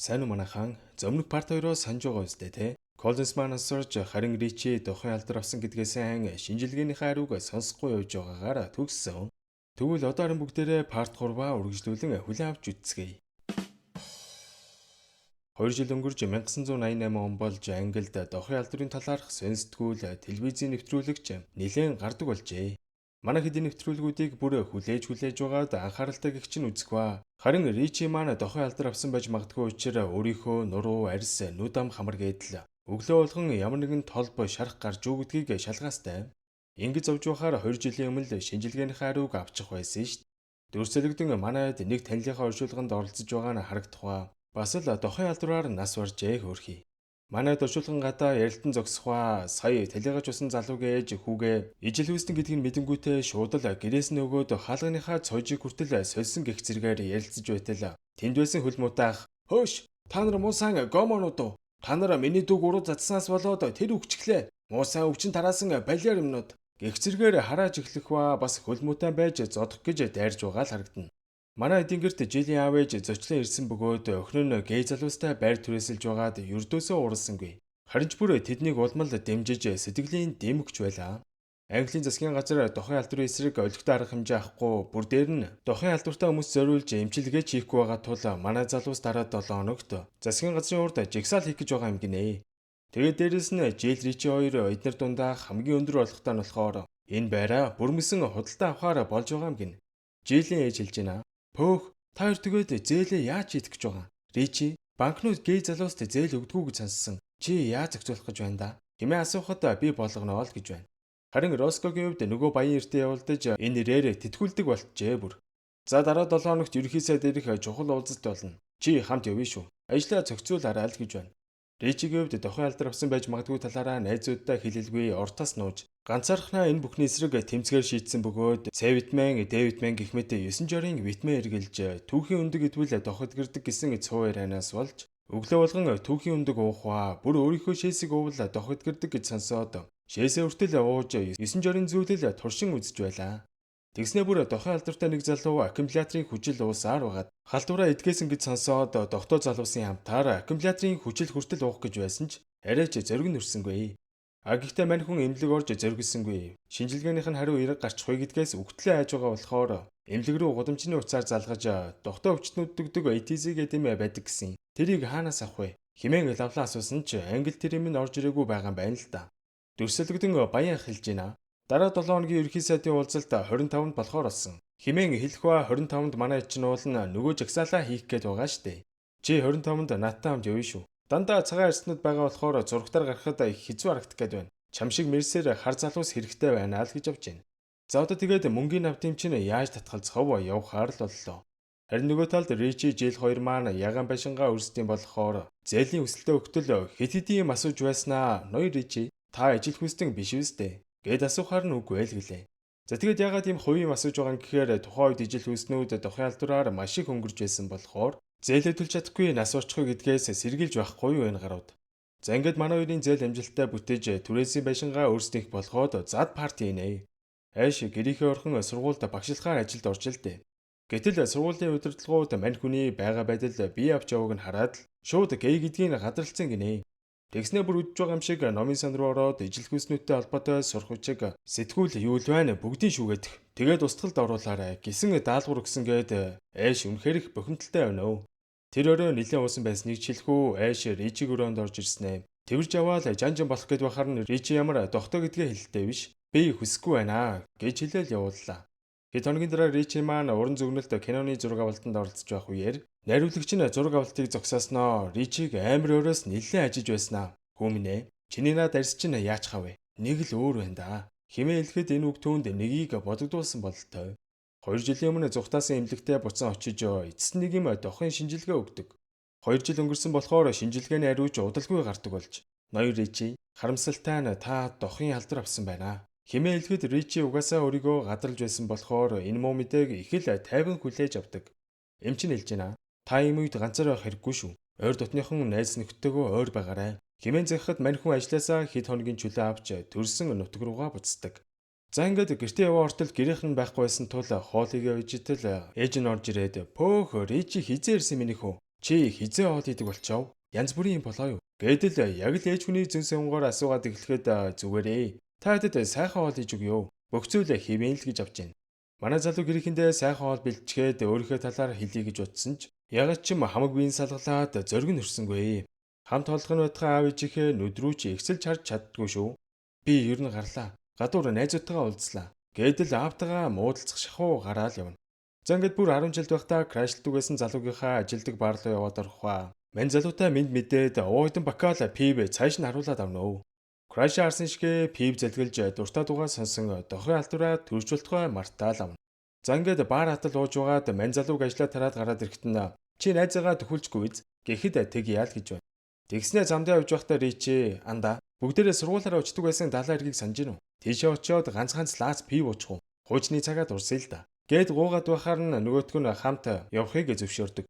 Сайн уу, манайхан? Зомног part 2-оос санаж байгаа үстэй те. Коллинс маань сонсорж, харин Ричи дохын алдар авсан гэдгээс айн шинжилгээнийхээ хариуг сонсохгүй явж байгаагаар төгссөн. Тэгвэл одоо харин бүгдээрээ part 3-аа үргэлжлүүлэн хүлээн авч үзцгээе. 2 жил өнгөрч 1988 он болж, Англид дохын алдрын талаарх сонин сэтгүүл, телевизийн нэвтрүүлэгч нэлээн гардаг болжээ. Манай хэдийн нэвтрүүлгүүдийг бүр хүлээж хүлээж байгаад анхааралтай гэгч нь үзэх ба. Харин Ричи маань дохын алдар авсан байж магадгүй учраас өөрийнхөө нуруу, арьс, нүд ам хамар гэдэл өглөө болгон ямар нэгэн толбо шарах гарч үү гэдгийг шалгаастай. Ингэж зовж байхаар 2 жилийн өмнө шинжилгээнийхээ хариуг авчих байсан шүү дээ. Дүрсэлэгдэн манайд нэг танилынхаа оршуулганд оролцож байгаа нь харагдах ба. Бас л дохын алдраар нас баржээ, хөөрхий. Манайд оршуулган гадаа ярилтан зогсох ба сая талигаж усан залуу ээж хүүгээ ижил хүйстэн гэдгийг мэдэнгүүтээ шууд л гэрээс нь өгөөд хаалганыхаа цоожийг хүртэл сольсон гэх зэргээр ярилцаж байтал тэнд байсан хөл мутаах "Хөөш, та нар муусан гомонууд уу? Та нар миний дүүг уруу затснаас болоод тэр үгчглээ. Муусан өвчин тараасан балиар юмнууд" гэх зэргээр харааж эхлэх ба бас хөл муутайн байж зодох гэж дайрж байгаа л харагдана. Манай эдийн гэрт Жилийн аав ээж зочлон ирсэн бөгөөд охин нь гей залуустай байр түрээсэлж байгаад ердөөсөө уралсангүй. Харин ч бүр тэднийг улмал дэмжиж, сэтгэлийн дэм өгч байлаа. Английн засгийн газар дохын алдрын эсрэг олигтой арга хэмжээ авахгүй, бүр дээр нь дохын алдартай хүмүүс зориулж эмчилгээ хийхгүй байгаа тул манай залуус дараа 7 хоногт засгийн газрын урд жагсаал хийх гэж байгаа юм гинэ. Тэгээд дээрэс нь Жил, Ричи хоёр эднэр дундаа хамгийн өндөр болгохтой нь болохоор энэ байраа бүрмэсэн худалдаа авахаар болж байгаа юм гинэ. Жилийн ээж хэлж байна. "Пөөх, та хоёр тэгээд зээлээ яаж шийдэх гэж байгаа? Ричи, банкнууд гей залууст зээл өгдөггүй гэж сонссон. Чи яаж зохицуулах гэж байна да?" хэмээн асуухад "Би болгоно л" гэж байна. Харин Роскогийн хувьд нөгөө баян эртээ явуулдаж, энэ нэрээр тэтгүүлдэг болтжээ бүр. За, дараа 7 хоногт ерөнхий сайд ирэх чухал уулзалт болно. Чи хамт явна шүү. Ажлаа зохицуулаарай л гэж байна. Ричигийн хувьд дохын алдар авсан байж магадгүй талаараа найзуудтай хэлэлгүй уртаас нууж, ганцаархнаа энэ бүхний эсрэг тэмцгээр шийдсэн бөгөөд С витамин, Д витамин гэх мэт 9 жорын витамин эргэлж, түүхийн өндөг идвэл доход гэрдэг гэсэн цуу ярианаас болж өглөө болгон түүхийн өндөг уух ба бүр өөрийнхөө шээсийг уувал доход гэрдэг гэж сонсоод шээсээ хүртэл ууж, 9 жорын зүйлэл туршин үзэж байлаа. Тэгснээ бүр дохын алдартай нэг залуу аккумуляторын хүчил уусаар байгаад халдвараа эдгээсэн гэж сонсоод дохтой залуусын хамтаар аккумуляторын хүчил хүртэл уух гэж байсан ч арай ч зориг нь хүрсэнгүй. А гэхдээ мань хүн эмнэлэг орж зоригсонгүй. Шинжилгээнийх нь хариу эрэг гарчихвэ гэдгээс үгтлээ айж байгаа болохоор эмнэлэг рүү гудамжны утсаар залгаж, дохтой өвчтнүүд өгдөг ATZ гэдэг юм байдаг гэсэн. "Тэрийг хаанаас авах вэ?" хэмээн лавлаа асуусан ч англи тэр юм нь орж ирээгүй байгаа юм байна л да. Дүрсэлэгдэн баян ах хэлж байна. "Дараа 7 хоногийн ерөнхий сайдын уулзалт 25-нд болохоор болсон. Хэмээн хэлэх ба 25-нд манай чинь уулна нөгөө жагсаалаа хийх гээд байгаа штэ. Чи 25-нд надтай хамт явна шүү. Дандаа цагаан арьснууд байгаа болохоор зурагтаар гаргахад их хэцүү харагдах гээд байна. Чам шиг мэрсээр хар залуус хэрэгтэй байна л гэж авч байна." За, одоо тэгээд мөнгөний навдын чинь яаж татгалзах вэ, явахаар л боллоо. Харин нөгөө талд Ричи, Жил хоёр маань ягаан байшингаа өрсөдийн болохоор зээлийн өсөлтөө өгтөл хэд хэдийн юм асууж байснаа "Ноёр Ричи, та ижил хүстэн биш үстэй?" гэд асуухаар нь үгүй л гэлээ. За, тэгээд ягаад ийм хувийн юм асууж байгаа юм гэхээр тухайн үед ижил хүснүүд дохын алдраар маш их өнгөрч байсан болохоор зээлээ төлж чадахгүй нас орчихгүй гэдгээс сэргийлж байхгүй юу энэ гарууд. За, ингээд манай хоёрын зээл амжилттай бүтээж, түрээсийн байшингаа өөрсдийнх болгоод зад party хийнэ. Айш гэрийнхээ орхон сургуульд багшлахаар ажилд орж л дээ. Гэтэл сургуулийн удирдлагууд мань хүний байгаа байдал, бие авч явааг нь хараад л шууд гей гэдгийг гадралцсан гинэ. Тэгснээ бүр үдэж байгаа юм шиг номын сан руу ороод ижил хүснүүдтэй холбоотой сурах бичиг, сэтгүүл юу л байна, бүгдийг шүүгээд, тэгээд устгалд оруулаарай гэсэн даалгавар өгсөн гээд Айш үнэхээр их бухимдалтай байна өө. Тэр өрөө нэлээд уусан байсныг ч хэлэхүү, Айш Ричиг өрөөнд орж ирснэ. Тэрж яваал жанжин болох гээд байхаар нь Ричи ямар дохтой гэдгээ хэлэлтэй биш. "Би хүсэхгүй байна" гэж хэлээл явууллаа. Хэд хоногийн дараа Ричи маань уран зөгнөлт киноны зураг авалтанд оролцож байх үеэр найруулагч нь зураг авалтыг зогсоосноо Ричиг амар өрөөс нэлээд ажиж байснаа. "Хүү минь ээ, чиний над арьс чинь яач хав вэ? Нэг л өөр байна да" хэмээн хэлэхэд энэ үг түүнд нэгийг бодогдуулсан бололтой. 2 жилийн өмнө зугтаасан эмнэлэгтээ буцан очиж эцэст нэг юм дохын шинжилгээ өгдөг. 2 жил өнгөрсөн болохоор шинжилгээний хариуч удалгүй гардаг болж "Ноёр Ричи, харамсалтай нь та дохын алдар авсан байна" хэмээн хэлэхэд Ричи угаасаа өөрийгөө гадарлаж байсан болохоор энэ муу мэдээг их л тайван хүлээж авдаг. Эмч нь хэлж байна. "Та ийм үед ганцаар байх хэрэггүй шүү. Ойр дотныхон найз нөхдөдөө ойр байгаарай" хэмээн захихад мань хүн ажлаасаа хэд хоногийн чөлөө авч төрсөн нутаг руугаа буцдаг. За, ингээд гэртээ яваа ортол гэрийнх нь байхгүй байсан тул хоолыг явж итэл ээж нь орж ирээд "Пөөх, Ричи, хизээ ирсэн миний хөө? Чи хизээ хоол идэг болчоо? Янз бүрийн юм болоо юу? Гэдэл яг л ээж хүний зөн сонгоор асуугаад эхлэхэд зүгээрээ. Та хэдэд сайхан хоол хийж өгөө. Бүх зүйл хэвэн л гэж авч байна. Манай залуу гэрээхэндээ сайхан хоол бэлтчихэд өөрийнхөө талаар хэлье гэж утсан ч ягаад ч юм хамаг биеийн салгалаад зориг нь өрсөнгүй. Хамт холдох нь байтугай аав ээжийнхээ нүд рүү ч эгсэлж харж чаддгүй шүү. Би ер нь гарлаа. Гадуур найзуудтайгаа уулзлаа. Гэдэл аавтайгаа муудалцах шахуу гараал явна. За ингээд бүр 10 жилд байхдаа crush лдаг байсан залуугийнхаа ажилдаг бар руу яваад орох ба. Мань залуутай мэд мэдээд уудан бокал пив цааш нь харуулад авна өө. Crush харсан шигээ пив зэлгэлж дуртай дугаа сонсон дохын алдраа төрж болтугай мартаал авна. За ингээд бар хатал ууж байгаад мань залууг ажлаа тараад гараад ирэхэд нь чи найзаагаа төхүүлчихгүй биз гэхэд тэг яал гэж байна. Тэгснээ замдаа явж байхдаа Ричи анда бүгдээрээ сургуулаараа очдөг байсан далайн эргийг санаж гинүү. Тийшээ очиод ганц ганц лаац пив уучих уу. Хуучны цагаа дурсъя л да. Гэд гуугаад байхаар нь нөгөөтг нь хамт явахыг зөвшөөрдөг.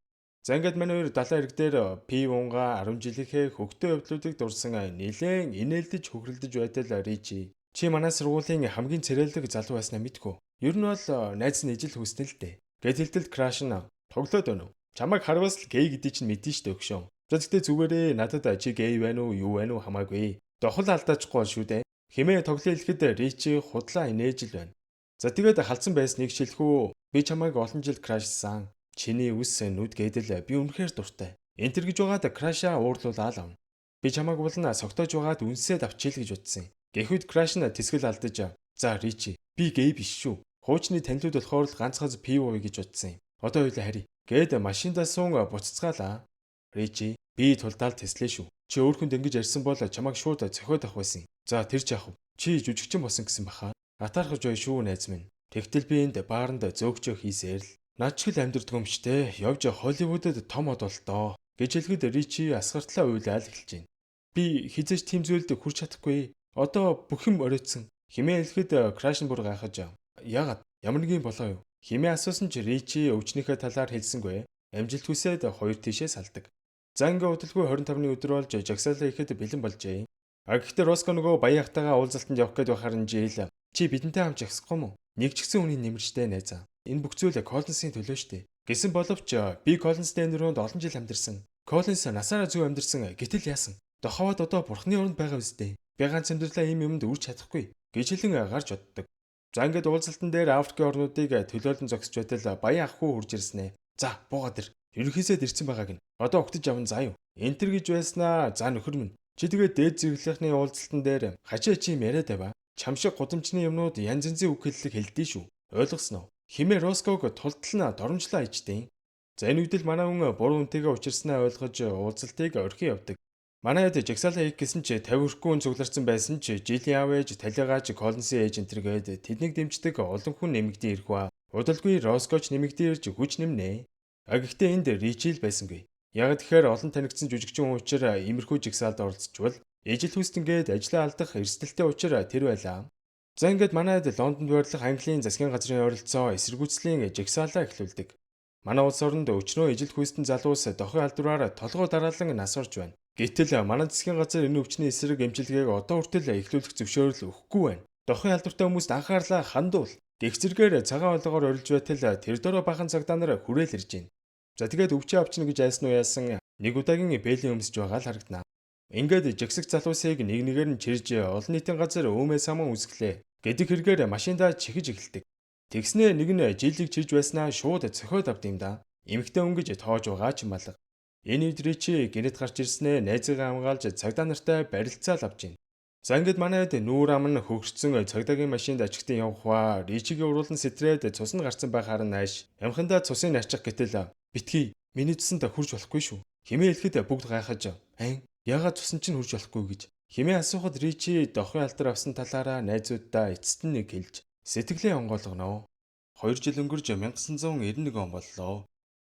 За ингээд манай хоёр далайн эрэг дээр пив унгаа 10 жилийнхээ хөгтөө явдлуудыг дурсан нилээн инээлдэж хөхрөлдөж байтал Ричи. Чи манай сургуулийн хамгийн царайлаг залуу байснаа мэдхүү. Ер нь бол найз нь ижил хүснэ л дээ. Гэт хэлтэл crush нь тоглоод байна уу? Чамайг харвас л гей гэдгийг чинь мэдэн штэ өгшөө. За тэгтээ зүгээрээ надад чи гей байна уу юу байна уу хамаагүй. Дохол алдаачихгүй шүү дээ. Химээ тоглоё хэлэхэд Ричи худлаа инээж л байна. За тэгээд халдсан байсныг шилхүү. Би чамайг олон жил crush лсан. Чиний үс нүд гэдэл би үнэхээр дуртай. Энтер гэж байгаад crush аа уурлуулаад авна. Би чамайг булна согтоож байгаад үнсээд авчийл гэж утсан. Гэхүйд crush нь тэсгэл алдаж за Ричи би гей биш шүү. Хуучны танилуд болохоор л ганц ганц пив ууя гэж утсан юм. Одоо хоёлаа хари. Гээд машиндаа суун буцацгаалаа. Ричи би тулдаал тэслээ шүү. Чи өөр хүнд ингэж ярьсан бол чамайг шууд цохиод авах байсан. За тэр ч яах вэ? Чи жүжигчин болсон гэсэн баха. Атаархаж бай шүү найз минь. Тэгтэл би энд бааранд зөөгчөө хийсээр л над шиг л амьдэрдэг юм штэ. Явж Холливуудад том од болтоо гэж хэлэхэд Ричи асгартлаа уйлаал эхэлж байна. Би хизээч тийм зүйлд хүрч чадахгүй. Одоо бүх юм оройтсон. Химээ хэлэхэд crush нь бүр гайхаж. Яагаад? Ямар нэгэн болоо юу? Химээ асуусан ч Ричи өвчнийхээ талаар хэлсэнгүй. Амжилт хүсээд хоёр тийшээ салдаг. За ингээ удалгүй 25-ны өдөр болж жагсаалаа ихэд бэлэн болжээ. А гэхдээ Роско нөгөө баян ахтайгаа уулзалтанд явах гээд байхаар нь жийл. Чи бидэнтэй хамт жагсахгүй мó? Нэг ч гэсэн хүний нэмэрчтэй найзаа. Энэ бүх зүйл Коллинсын төлөө штэ. Гэсэн боловч би Коллинстэй нөрөөнд олон жил амьдарсан. Коллинс насаараа зөв амьдарсан гэтэл яасан? Доховод одоо бурхны оронд байгаа үстэй. Би ганц амьдралаа ийм юмд үрж чадахгүй гэж хэлэн гарч оддог. За ингээд уулзалтан дээр Африкийн орнуудыг төлөөлөн зогсож байтал баян ах хүү хурж ирсэн ээ. За буугаад ир. Ерөнхийсэд ирсэн байгааг нь. Одоо угтаж аван заа юу. Энтер гэж байснаа. За нөхөр минь. Чи тэгээд дээд зэрэглэхний уулзалтан дээр хачаа чи юм яриад байва. Чам шиг гудамжны юмнууд янз янзын үг хэллэг хэлдэж шүү. Ойлгосноо. Химээ Роског тултлаа доромжлоо иждیں۔ За энэ үед л манай хүн буруу үнтэйгээ учирснаа ойлгож уулзалтыг орхин явдаг. Манай хэд жагсаалаа хийх гэсэн чи 50 хүрэхгүй хүн цугларсан байсан ч жилийн аав ээж, талигаач, Коллинсын ээж энэ тэргээд тэднийг дэмждэг олон хүн нэмэгдэн ирэх ба. Удалгүй Роскоч нэмэгдэн ирж хүч нэмнэ. А гэхдээ энд Ричи л байсангүй. Яг тэгэхээр олон танигдсан жүжигчин хүн учраас иймэрхүү жагсаалд оролцчвал ижил хүстэнгээд ажлаа алдах эрсдэлтэй учраас тэр байлаа. За ингээд манайд Лондонд байрлах Английн засгийн газрын ойролцоо эсэргүүцлийн жагсаалаа эхлүүлдэг. Манай улс оронд өчнөө ижил хүйстэн залуус дохио алдраар толгой дараалан нас орж байна. Гэтэл манай засгийн газар энэ өвчний эсрэг эмчилгээг одоо хүртэл эхлүүлэх зөвшөөрөл өгөхгүй байна. Дохио алдартай хүмүүст анхаарлаа хандуул. Гэх зэргээр цагаан ойлгоор орилж байтал тэр дөрөө бахан цагдаа нар хүрээл ирж байна. За тэгээд өвчөө авчна гэж айсан уу яасан нэг удаагийн бэлийн өмсөж байгаа л харагдана. Ингээд жагсаг залуусыг нэг нэгээр нь чирж олон нийтийн газар өөмөө саман үсгэлээ. Гэдэг хэрэгээр машиндаа чихэж эхэлдэг. Тэгснээ нэг нь жилийг чирж байснаа шууд цохиод авд юм да. Эмэгтэй өнгөж тоож байгаа ч юм алга. Энэ үед Ричи гинэт гарч ирснээ найзыгаа хамгаалж цагдаа нартай барилцаал авч байна. За ингээд манайд нүүр ам нь хөгшцөн цагдаагийн машинд ачигтан явах ба Ричигийн уруулан сэтрээд цус нь гарцсан байхаар нь нааш. Ямхандаа цусыг нарчих гэтэл битгий миний цусанд хурж болохгүй шүү. Химээ хэлэхэд бүгд гайхаж айн ягаад цусан чинь хурж болохгүй гэж. Химээ асуухад Ричи дохын алдар авсан талаараа найзууддаа эцэст нь нэг хэлж сэтгэлээ онгойлгоно. 2 жил өнгөрж 1991 он боллоо.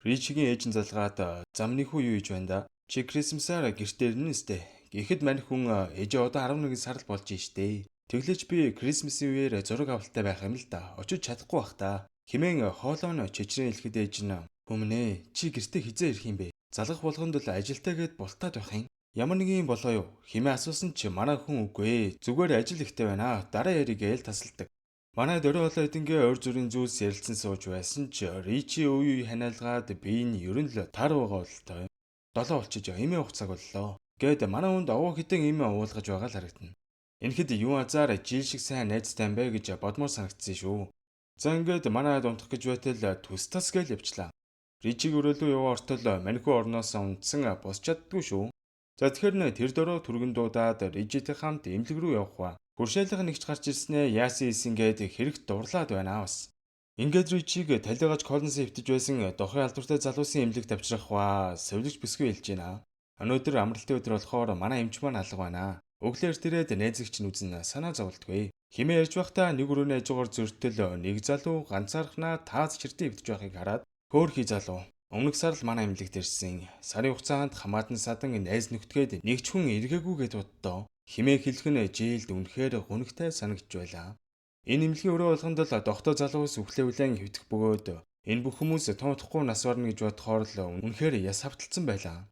Ричигийн ээж нь залгаад замны хүү юу хийж байна да? Чи Крисмсаар гэртээ ирнэ сте. Гэхэд мань хүн ээжээ одоо 11 сар л болж штэ. Тэглэж би Крисмсийн үеэр зураг авалттай байх юм л да. Очиж чадахгүй бах та. Химэн хоолоо нь чичрэн хэлэхэд ээж нь хүмүүнээ чи гэртээ хизээ ирэх юм бэ? Залгах болгонд л ажилтаа гэд бултаад байх юм. Ямар нэгэн юм болоо юу? Химээ асуусан чи манай хүн үгүй. Зүгээр ажил ихтэй байна. Дараа яриг гээл тасалдаг. Манай дөрөв олон эдэнгээ ойр зүрийн зүйлс ярилцсан сууж байсан ч Ричи үе үе ханиалгаад би нь ер нь л тар байгаа бололтой. 7 болчиж эмээ уух цаг боллоо. Гээд манай хүнд овоо хитэн эмээ уулгаж байгаа л харагдана. Энэхэд юу азар жил шиг сайн найзтай юм бэ гэж бодмоор санагдсан шүү. За ингээд манай ад унтах гэж байтал түс тас гээл явчлаа. Ричиг өрөөлөө яваа ортол манихүү орноос унтсан босч чаддгүй шүү. За тэгэхээр нэ тэр дөрөө түргэн дуудаад Рижитэй хамт эмнэлэг рүү явах ба. Хуршаалга нэгч гарч ирснээ яасан исэн гээд хэрэгт дурлаад байна бас. Ингээд Ричиг талигаж Коллинсын хэвтэж байсан дохын алдартай залуусын эмнэлэгт авчрах ба. Совилогч бүсгүй хэлж байна. Өнөөдөр амралтын өдөр болохоор манай эмч маань алга байна. Өглөөр тэрээд найзагч нь үзэн санаа зовлтгүй. Химээ ярьж байхдаа нэг өрөөний хажуугаар зөртөл нэг залуу ганцаархнаа тааз чиртэн хэвтэж байхыг хараад хөөхий залуу. Өмнөх сар л манай эмнэлэгт ирсэн. Сарын хугацаанд хамаатан садан найз нөхдөд нэг ч хүн эргээгүй гэд боддоо. Химээ хэлэх нь жилд үнэхээр гунигтай санагдж байлаа. Энэ эмнэлгийн өрөө болгонд л дохтой залуус үхлээ үлэн хэвтэх бөгөөд энэ бүх хүмүүс туутахгүй нас барна гэж бодохоор л үнэхээр яс хавталцсан байлаа.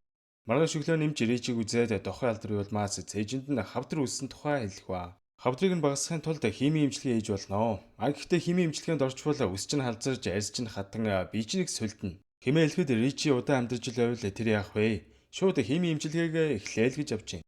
Маргааш өглөө нэмж Ричиг үзээд дохой алдрын улмаас цээжинд нь хавдар үүссэн тухай хэлэх ба. Хавдрыг нь багасгахын тулд химийн эмчилгээ хийж болно. А гэхдээ химийн эмчилгээнд орчвол үс чинь халзарж, арьс чинь хатан, бие чинь их сулдна. Хэмээн хэлэхэд Ричи удаан амьдарч л байвал тэр яах вэ? Шууд химийн эмчилгээгээ эхлээл гэж авч юм.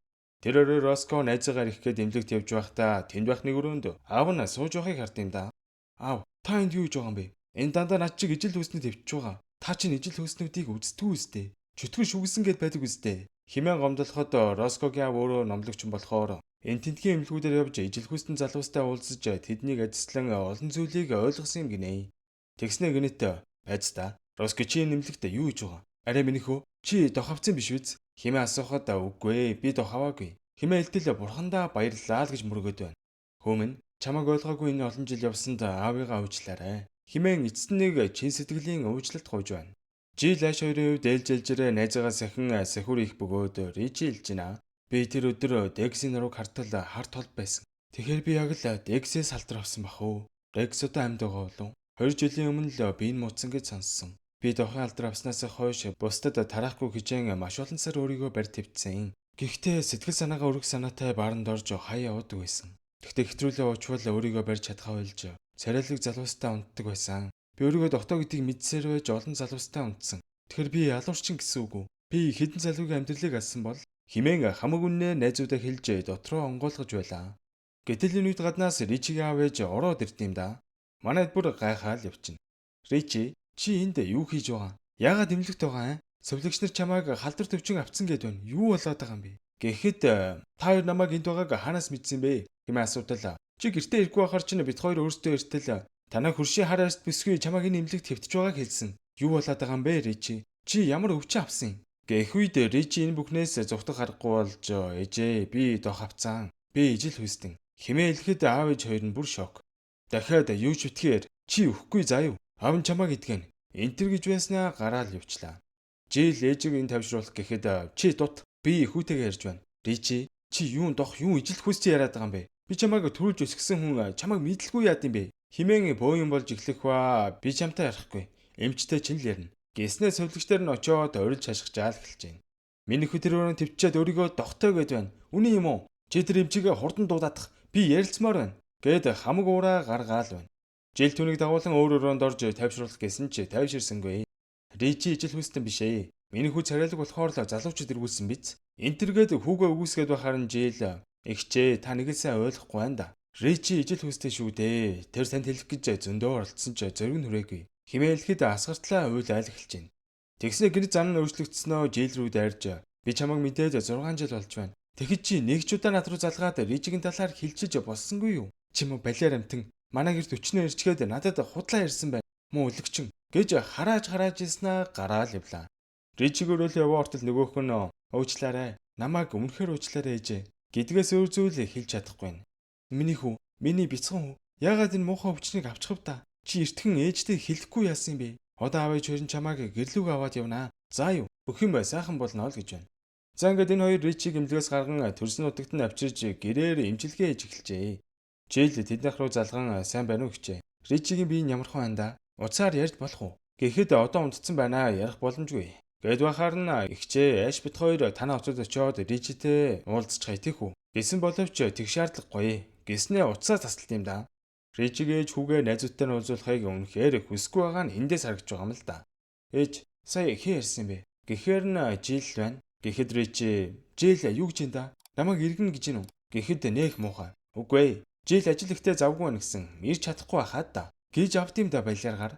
Тэр өрөө Роско найзаагаар ирэх гээд эмнэлэгт явж байхдаа тэнд байх нэг өрөөнд аав нь сууж байхыг хард юм да. Аав, та энд юу хийж байгаа юм бэ? Энэ дандаа над чиг ижил хүйснээ твчиж байгаа. Та чинь ижил хүйснүүдийг үздэггүй үстэй. Чөтгөр шүглсэн гэд байдаг үстэй. Химэн гомдлоход Роскогийн аав өөрөө номлогч болохоор энэ тентгийн эмнэлгүүдээр явж ижил хүйстэн залуустай уулзаж тэднийг адислан олон зүйлийг ойлгосон юм гинэ. Тэгснэ гинэт байц та. Роско чи энэ эмнэлэгт юу хийж байгаа? Арай минийхөө чи дох авцсан биш үз? Химээ асуухад үгүй би дох аваагүй. Химээ элдэл бурхандаа баярлалаа л гэж мөргөөд байна. Хөөмн чамайг ойлгоогүй энэ олон жил явсанд аавыгаа уучлаарай. Химээн эцэст нэг чин сэтгэлийн уучлалт гуйж байна. Жил ааш хоёрын хувьд ээлж ээлжээрээ найзаагаа сахин сахиур их бөгөөд Ричи хэлж байна. Би тэр өдөр Дексийн нурууг хартал хар тол байсан. Тэгэхээр би яг л Дексээс алдар авсан бах уу? Декс одоо амьд байгаа болов? 2 жилийн өмнө л би энэ муудсан гэж сонссон. Би дохын алдар авснаас хойш бусдад тараахгүй хичээн маш олон сар өөрийгөө барь твцсэн. Гэхдээ сэтгэл санаагаа өргөх санаатай бааранд орж хаяа явдаг байсан. Гэхдээ хэтрүүлээ уучвал өөрийгөө барьж чадхаа болж царайлаг залуустай унтдаг байсан. Би өөрийгөө дохтой гэдгийг мэдсээр байж олон залуустай унтсан. Тэгэхээр би ялуурчин гэсэн үг үү? Би хэдэн залуугийн амьдралыг алсан бол химээн хамаг үннээ найзуудаа хэлж дотроо онгойлгож байлаа. Гэтэл энэ үед гаднаас Ричигийн аав ээж ороод ирд юм да. Манайд бүр гайхаал явчихна. Ричи, чи энд юу хийж байгаа? Яагаад эмнэлэгт байгаа юм? Совилогч нар чамайг халдвар төвчин авцсан гэд байна. Юу болоод байгаа юм бэ? Гэхэд та хоёр намайг энд байгааг хаанаас мэдсэн бэ? Хэмээн асуудал. Чи гэртээ ирэхгүй байхаар чинь бид хоёр өөрсдөө эртэл танай хөршийн хар арьст бүсгүй чамайг энэ эмнэлэгт хэвтэж байгааг хэлсэн. Юу болоод байгаа юм бэ, Ричи? Чи ямар өвчин авсан юм? Гэх үед Ричи энэ бүхнээс зугтах аргагүй болж ээжээ би дох авцсан. Би ижил хүйстэн. Хэмээн хэлэхэд аав ээж хоёр нь бүр шок. Дахиад юу ч битгээр чи өхгүй заа юу? Аав нь чамайг идгэн. Энтер гэж байснаа гараал явчлаа. Жил ээжийг энэ тавьшруулах гэхэд чи дут би хүүтэйгээ ярьж байна. Ричи чи юун дох юун ижил хүйс чи яриад байгаа юм бэ? Би чамайг төрүүлж өсгсөн хүн чамайг мэдлгүй яад юм бэ? Химэн бөө юм болж эхлэх ба би чамтай ярихгүй. Эмчтэй чин л ярина. Гэснээ совилогчдэр нь очиод орилж хашгичаал эхэлж байна. Миний хүү тэр өрөөнд твчээд өөрийгөө дохтой гэд байна. Үнэн юм уу? Чи тэр эмчигээ хурдан дуудаадах. Би ярилцмаар байна. Гэд хамаг уураа гаргаал байна. Жил түүнийг дагуулan өөр өрөөнд орж тайвшруулах гэсэн чи тайвширсангүй. Ричи ижил хүстэн биш ээ. Миний хүү царайлаг болохоор л залуучууд эргүүлсэн биз. Энтергээд хүүгээ үгүйсгээд байхаар нь жил эгчээ та нэг л сайн ойлгохгүй байна да. Ричи ижил хүстэй шүү дээ. Тэр танд хэлэх гэж зөндөө оролцсон ч зориг нь хүрээгүй. Химээ хэлэхэд асгартлаа уйл айл эхэлж байна. Тэгснэ гэр зан нь өөрчлөгдснөө жил рүү дайрж би чамайг мэдээд 6 жил болж байна. Тэгэхэд чи нэг ч удаа над руу залгаад Ричигийн талаар хэлчиж болсонгүй юу? Чи мө балиар амтан манай гэрт өчнөө ирчгээд надад худлаа ярьсан байна. Муу өлөгчин гэж харааж харааж ирснаа гараал явлаа. Ричиг өрөөлөө яваа ортол нөгөөх нь уучлаарай. Намайг үнэхээр уучлаарай ээжээ. Гэдгээс өөр зүйл хэлж чадахгүй байна. Миний хүү, миний бяцхан хүү, яагаад энэ муухай өвчнийг авчих вэ та? Чи эртхэн ээжтэй хэлэхгүй яасан юм бэ? Одоо аав ээж хоёр нь чамайг гэрлүүг аваад явнаа. За юу, бүх юм сайхан болно л гэж байна. За ингээд энэ хоёр Ричиг эмнэлгээс гарган төрсөн нутагт нь авчирж гэрээр эмчилгээ хийж эхэлжээ. Жил тэднийх рүү залган сайн байна уу гэжээ. Ричигийн бие нь ямархан байна да? Уцаар ярьж болох уу? Гэхэд одоо унтцсан байна, ярих боломжгүй. Гэд байхаар нь эгчээ ааш бит хоёр танаа хотод очиод Ричитэй уулзчихъя тийх үү? Гэсэн боловч тэг шаардлагагүй. Гэснээ уцаа тасалт юм да. Ричиг ээж хүүгээ найзуудтай нь уулзуулахыг үнэхээр хүсэхгүй байгаа нь эндээс харагдаж байгаа юм л да. Ээж сая хээ ярьсан юм бэ? Гэхээр нь Жил байна. Гэхэд Ричи "Жил юу гэж юм да? Намайг иргэн гэж гин үү?" Гэхэд нэх муухай. "Үгүй ээ. Жил ажил ихтэй завгүй байна гэсэн. Ирж чадахгүй хаад да." Гэж авд юм да баялаар гар.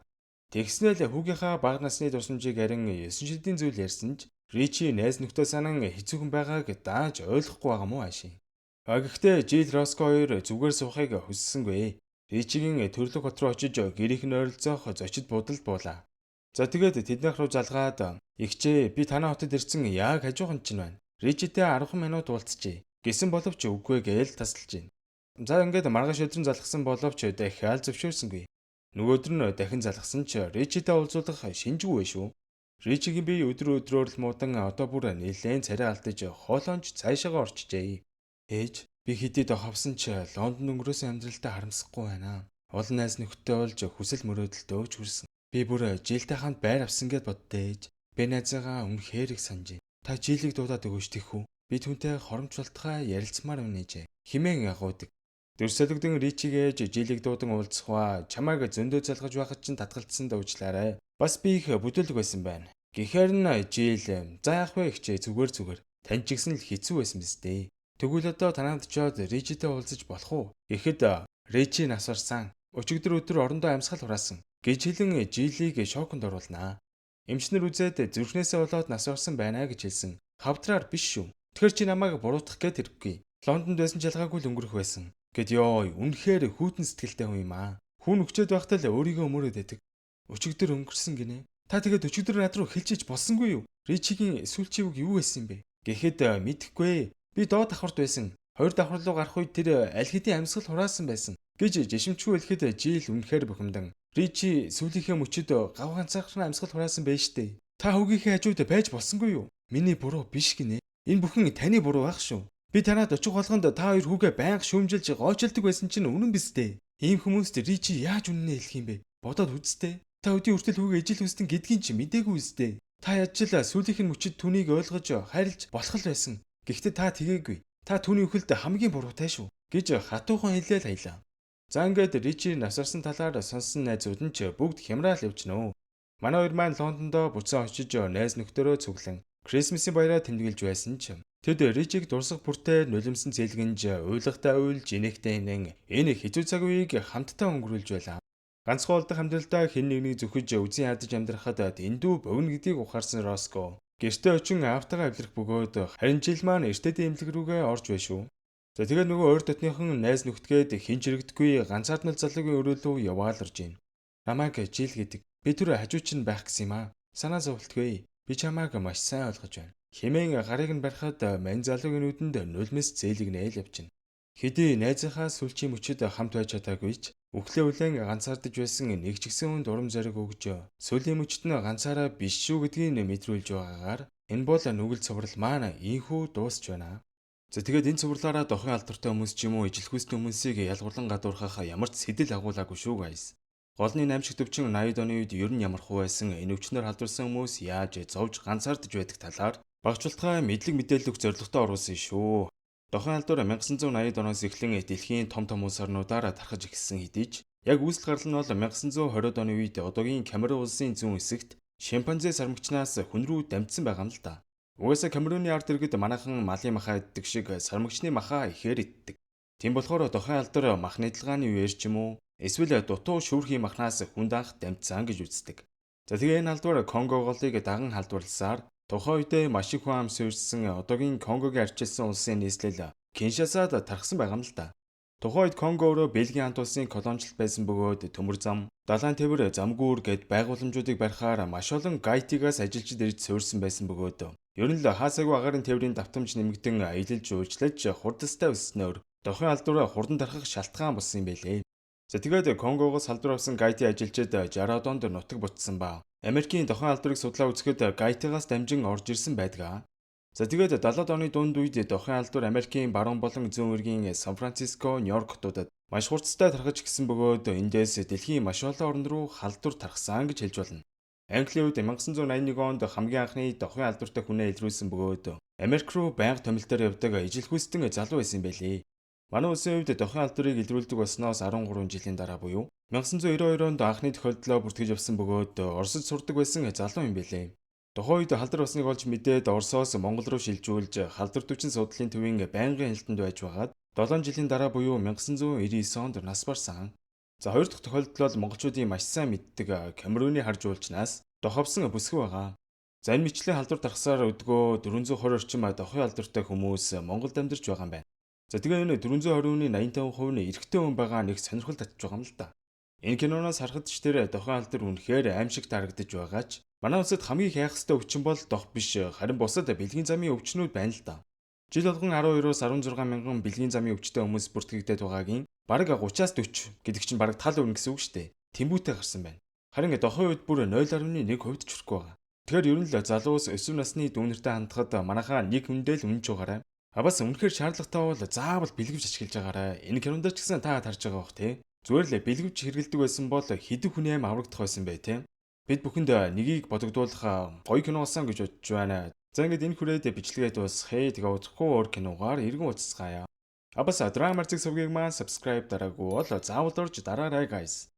Тэгснээл хүүгийнхаа бага насны дурсамжийг харин 9 шидийн зүйл ярьсан ч Ричи найз нөхдөд санан хэцүүхэн байгааг дааж ойлгохгүй байгаа мó аашийн. А гэхдээ Жил Роско хоёр зүгээр суухыг хүссэнгүй. Ричигийн төрлөх хот руу очиж гэрийнх нь ойролцоох зочид буудалд буулаа. За тэгээд тэднийх рүү залгаад "Игчээ, би танай хотод ирсэн яг хажуухан чинь байна. Ричитэй 10 минут уулзчээ" гэсэн боловч үгүй гээл тасалж байна. За ингээд маргааш өдрөн залгасан боловч дахиад зөвшөөрсөнгүй. Нөгөөдөр нь дахин залгасан ч Ричитэй уулзуулах шинжгүй вэ шүү. Ричигийн бие өдөр өдрөөр л муудан одоо бүр нэлээд царай алдаж хоолоонч цаашаагаа орчжээ. Ээж, би хэдийд ховсон ч Лондонд өнгөрөөсөн амьдралдаа харамсахгүй байна. Олон найз нөхдөд болж хүсэл мөрөөдөлтөө ч хүрсэн. Би бүр Жилтэй хамт байр авсан гэд боддоо ээж. Би найзаагаа үнэхээр их санаж байна. Та Жилийг дуудаад өгөөч тэхүү. Би түүнтэй хоромж болтугай ярилцмаар байна ээжээ. Химэн агуудаг. Дөрсөлөгдөн Ричиг ээж Жилийг дуудан уулзах ба чамайг зөндөө залгаж байхад чинь татгалцсан дуучлаарай. Бас би их бүдүүлэг байсан байна. Гэхээр нь Жил "За яах вэ ихчээ, зүгээр зүгээр. Тань ч гэсэн л хэцүү байсан биз дээ. Тэгвэл одоо танаад очиод Ричитэй уулзаж болох уу?" Гэхэд Ричи нас барсан. Өчигдөр өдөр орондоо амьсгал хураасан гэж хэлэн Жилийг шоконд оруулнаа. Эмчнэр үзээд зүрхнээсээ болоод нас барсан байна гэж хэлсэн. Хавдраар биш шүү. Тэгэхээр чи намайг буруутгах гээд хэрэггүй. Лондонд байсан ч ялгаагүй л өнгөрөх байсан. Гэд ёо, үнэхээр хүйтэн сэтгэлтэй хүн юм аа. Хүн өгчөөд байхдаа л өөрийгөө өмөрөөд байдаг. Өчигдөр өнгөрсөн гинэ. Та тэгээд өчигдөр над руу хэлчихэж болсонгүй юу? Ричигийн сүүлчийн үг юу байсан юм бэ? Гэхэд мэдэхгүй. Би доод давхарт байсан. Хоёр давхар руу гарах үед тэр аль хэдийн амьсгал хураасан байсан гэж жишимчгүй хэлэхэд Жил үнэхээр бухимдан. Ричи сүүлийнхээ мөчөд гав ганцаархан амьсгал хураасан байж тээ. Та хүүгийнхээ хажууд байж болсонгүй юу? Миний буруу биш гинэ. Энэ бүхэн таны буруу байх шүү. Би танад очих болгонд та хоёр хүүгээ байнга шүүмжилж гоочилдог байсан чинь үнэн биз дээ. Ийм хүмүүст Ричи яаж үнэнээ хэлэх юм бэ? Бодоод үзтээ. Та өдий хүртэл хүүгээ ижил хүстэн гэдгийг чи мдээгүй үстэй. Та ядч л сүүлийнх нь мөчөд түүнийг ойлгож хайрлж болох л байсан. Гэхдээ та тгээгүй. Та түүний үхэлд хамгийн буруутай шүү гэж хатуухан хэлээл хаялаа. За ингээд Ричи нас барсан талаар сонссон найзууд нь ч бүгд хямраал явчихнэ. Манай хоёр маань Лондондоо буцан очиж найз нөхдөөрөө цуглан Крисмсийн баяраа тэмдэглэж байсан ч тэд Ричиг дурсах бүртээ нулимсан зээлгэнж уйлгатай уйлж инээхтэй инэн энэ хэцүү цаг үеийг хамтдаа өнгөрүүлж байлаа. Ганцхан олдох амьдралдаа хэн нэгнийг зүхэж үзэн ядаж амьдрахад дэндүү богино гэдгийг ухаарсан Роско гэртээ очин аавтайгаа эвлэрэх бөгөөд харин жил маань эртээдийн эмнэлэг рүүгээ орж бай шүү. За тэгээд нөгөө ойр дотныхон найз нөхдөд хэн ч иргэдэггүй ганцаардмал залуугийн өрөөлөө яваал орж ийн. Намайг Жил гэдэг. Би түр хажууч нь байх гэсэн юм аа. Санаа зовлтгүй. Би чамайг маш сайн ойлгож байна. Химэн гарыг нь барихад мань залуугийн нүдэнд нулимс зээлэгнээл явчихна. Хэдий найзынхаа сүүлчийн мөчөд хамт байж чадаагүй ч үхлээ үлэн ганцаардаж байсан нэг ч гэсэн хүнд урам зориг өгж сүүлийн мөчд нь ганцаараа биш шүү гэдгийг мэдрүүлж байгаагаар энэ бол нүгэл цуврал маань ийнхүү дуусч байна. За тэгээд энэ цувралаараа дохын алдартай хүмүүс ч юм уу ижилхүйсний хүмүүсийг ялгуурлан гадуурхах ямар ч сэтэл агуулаагүй шүү guys. Голны 8 шиг төвчин 80-ад оны үед ер нь ямар хуу байсан энэ өвчнөр халдварсан хүмүүс яаж зовж ганцаардаж байдаг талаар багц болтугай мэдлэг мэдээлэл өгөх зорилготой оруулсан шүү. Дохын халдвар 1980-ад оноос эхлэн дэлхийн том том улс орнуудаар тархаж эхэлсэн хэдий ч яг үүсэл гарал нь бол 1920-ад оны үед одоогийн Камерун улсын зүүн хэсэгт шимпанзе сармагчнаас хүн рүү дамжсан байгаа юм л да. Угаасаа Камеруны ард иргэд манайхан малын махаа иддэг шиг сармагчны махаа ихээр иддэг. Тийм болохоор дохын халдвар махны адилгааны үеэр ч юм уу эсвэл дутуу шүүрхийн махнаас хүнд анх дамжсан гэж үздэг. За тэгээ энэ халдвар Конго голыг даган халдварласаар тухайн үедээ маш их хүн ам суурьшсан одоогийн Конгогийн арчилсан улсын нийслэл Киншасад тархсан байгаа юм л да. Тухайн үед Конго өөрөө Бельгийн хамт улсын колоничлолт байсан бөгөөд төмөр зам, далайн тэвэр, замгүүр гэд байгууламжуудыг барихаар маш олон Гайтигаас ажилчид ирж суурьсан байсан бөгөөд ер нь л хаасаагүй агаарын тээврийн давтамж нэмэгдэн аялал жуулчлаж хурдстай өсснөөр дохын халдвар хурдан тархах шалтгаан болсон юм байлээ. За тэгээд Конгогоос халдвар авсан Гайти ажилчид 60-ад онд нутаг бутсан ба Америкийн дохын халдварыг судлаа үзэхэд Гайтигаас дамжин орж ирсэн байдаг. За тэгээд 70-ад оны дунд үед дохын халдвар Америкийн баруун болон зүүн эргийн Сан Франциско, Нью-Йорк хотуудад маш хурцтай тархаж гисэн бөгөөд эндээс дэлхийн маш олон орн руу халдвар тархсан гэж хэлж болно. Английн үед 1981 онд хамгийн анхны дохын халдвартай хүнээ илрүүлсэн бөгөөд Америк руу байнга томилтоор явдаг ижилхүйстэн залуу байсан юм байлээ. Манай улсын хувьд дохын халдварыг илрүүлдэг болсноос 13 жилийн дараа буюу 1992 онд анхны тохиолдлоо бүртгэж авсан бөгөөд Оросд сурдаг байсан залуу юм байлээ. Тухайн үед халдвар болсныг олж мэдээд Оросоос Монгол руу шилжүүлж халдвар төвчин судлалын төвийн байнгын хяналтанд байж байгаад 7 жилийн дараа буюу 1999 онд нас барсан. За, хоёр дахь тохиолдол бол монголчуудын маш сайн мэддэг Камеруны хар жуулчнаас доховсон бүсгүй байгаа. За, энэ мэтчилэн халдвар тархсаар өдгөө 420 орчим дохын халдвартай хүмүүс Монголд амьдарч байгаа юм байна. За, тэгээ энэ 420 хүний 85% нь эрэгтэй хүн байгаа нэг сонирхол татж байгаа юм л да. Энэ киноноос харахад ч тэр дохын халдвар үнэхээр аймшигт харагдаж байгаа ч манай улсад хамгийн их айх ёстой өвчин бол дох биш, харин бусад бэлгийн замын өвчнүүд байна л да. Жил болгон 12-оос 16 мянган бэлгийн замын өвчтэй хүмүүс бүртгэгдээд байгаагийн бараг 30-аас 40 гэдэг чинь бараг тал өгнө гэсэн үг шүү дээ. Тэмбүүтэй гарсан байна. Харин дохын үед бүр 0.1% ч хүрэхгүй байгаа. Тэгэхээр ер нь л залуус өсвөр насны дүүнертэй хандахад манайхаа нэг хүндээ л үнэнч байгаарай. А бас үнэхээр шаардлагатай бол заавал бэлгэвч ашиглаж байгаарай. Энэ кинонд ч гэсэн та харж байгаа бох, тий. Зүгээр л бэлгэвч хэрэглэдэг байсан бол хэдэн хүний амь аврагдах байсан бэ, тий. Бид бүхэнд нэгийг бодогдуулах гоё кино болсон гэж бодож байна. За, ингээд энэ хүрээд бичлэгээ дуусгая. Тэгээ удахгүй өөр киногаар эргэн уулзацгаая. А бас Drama Arts сувгийг маань subscribe дараагүй бол заавал орж дараарай, guys.